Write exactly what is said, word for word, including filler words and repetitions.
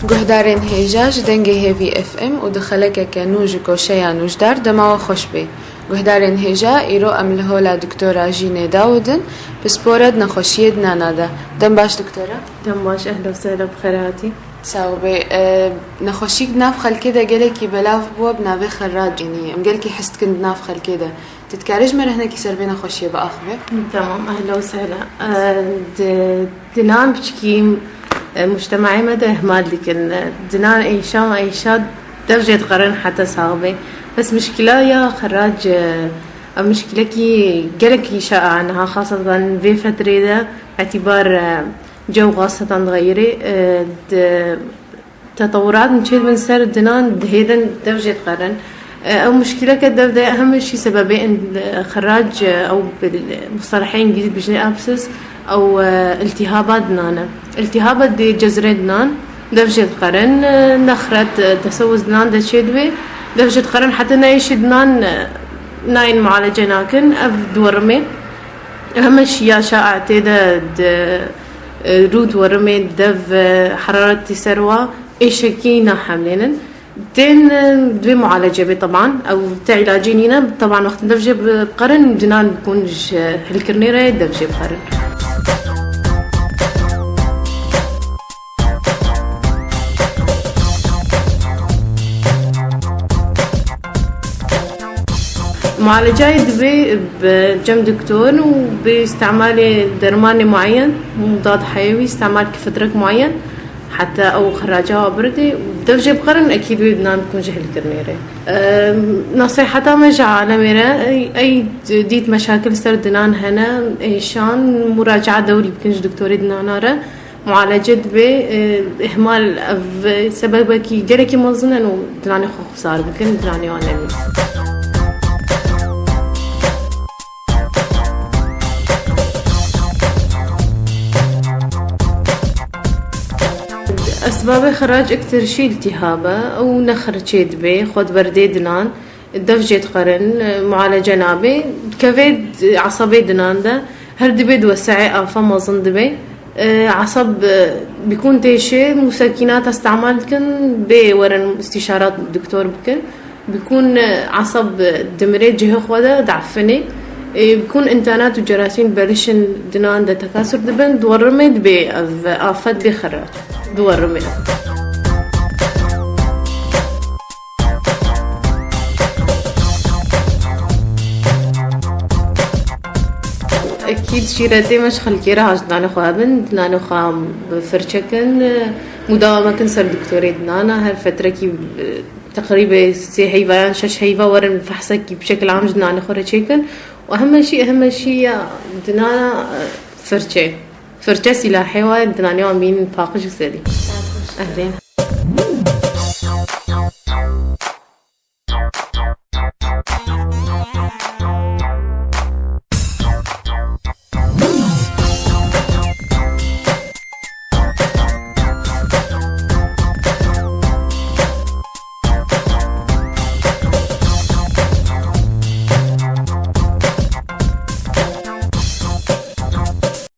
Guhdarên hêja ji Dengê Hêvî F M û di xelekeke nû ji Koşeya Nûjdar dema we xweş bê. Guhdarên hêja, îro em li hola Doktora Jînê Dawid in, pispore di nexweşiyê dinana de. Dem baş, Doktora. Dem baş, ehla û sehla, bi xêr hatî. Sax bê. E, nexweşîk di nav xelkê de gelekî belav bûye bi navê xerrac, yanî em gelekî his dikin di nav xelkê de. Tu dikarî ji me re hinekî ser vê nexweşiyê biaxive? Tamam, ehla û sehla. E, di, dinan piçkî, e, mujtemaê me de ihmal dikin. E, dinan êşa, êşa dev jê diqerin heta sax bê. Bes mişkila ya xerrac, e, ev mişkilekî gelekî şaî niha, xaseten vê fetrê de, îtîbar, e, cew xaseten dixeyirê, e, di Tetewurat çêdibin ser dinan, dihêlin dev jê diqerin. E, ew muşkileke dev de hemî şî sebebê in, e, xirac, e, ew bi mustalehê îngilîzî dibêjin abscess, ew, e, îltîhaba dinan e. Îltîhaba dê cezirê dinan, dev jê diqerin, e, nexret, e, tesewuz dinan de çêdibe, dev jê diqerin heta neyê şî dinan, e, nayên mualece nakin, ev diwerimê. Heme şiya şa tê de di, e, rû diwerimê dev, e, heraretî ser wa êşekî nahemlênin. Tên, e, divê mualece bê teban. Ew ti îlacê nîne. Teban wextin dev jê biqerin, dinan bikûn ji hilkirinê re dev jê biqerin. Mualecayê divê bi cem doktor û bi îstemalê dermanê muayen, mudad heyewî, îstemal ki fitrek muayen, heta ew xiraca wa birdê, dev jê biqerin, ekîd wê dinan bikûn ji hilkirinê re. Em, nasîheta me ji alemê re, ey, ey dît meşakil ser dinan hene, êşan, muracaa dewrî bikin ji doktorê dinana re. Mualece dibe, e, ihmal, ev sebebekî gelekî mezin in û dilanê xwe xizar bikin, dilanê wan nemîn. Esbabê xirac iktir şî îltîhab e, ew ne xirçê dibe, xwe di berdê dinan. Dev jê diqerin, mualece nabe, dikeve esebê dinan de, her dibe diweseye, afa mezin dibe. Eseb bikûn têşê, musekînat îstemal dikin, bê werin îstîşarat doktor bikin. Bikûn eseb dimire cihê xwe de, diefine. Bikûn înternet û cerasîn berişin dinan de tekasur dibin, diwerime dibe ev afet bê xirac. Diwerime. Ekîd şîretê me ji xelkê re, ha ji dilanê xwe hebin, dilanê xwe bi firçe kin, mudawame kin ser doktorê dinana, her fetrekî, e, teqrîbê sê heyva yan şeş heyva werin fehsekî bi şekil am ji dilanê xwe re çêkin û heme şî, heme şî ya dinana, e, firçe. Firçe sîlahê wa ye, dilanê wan bînin paqij û serî. Saet xweş. Ehlên.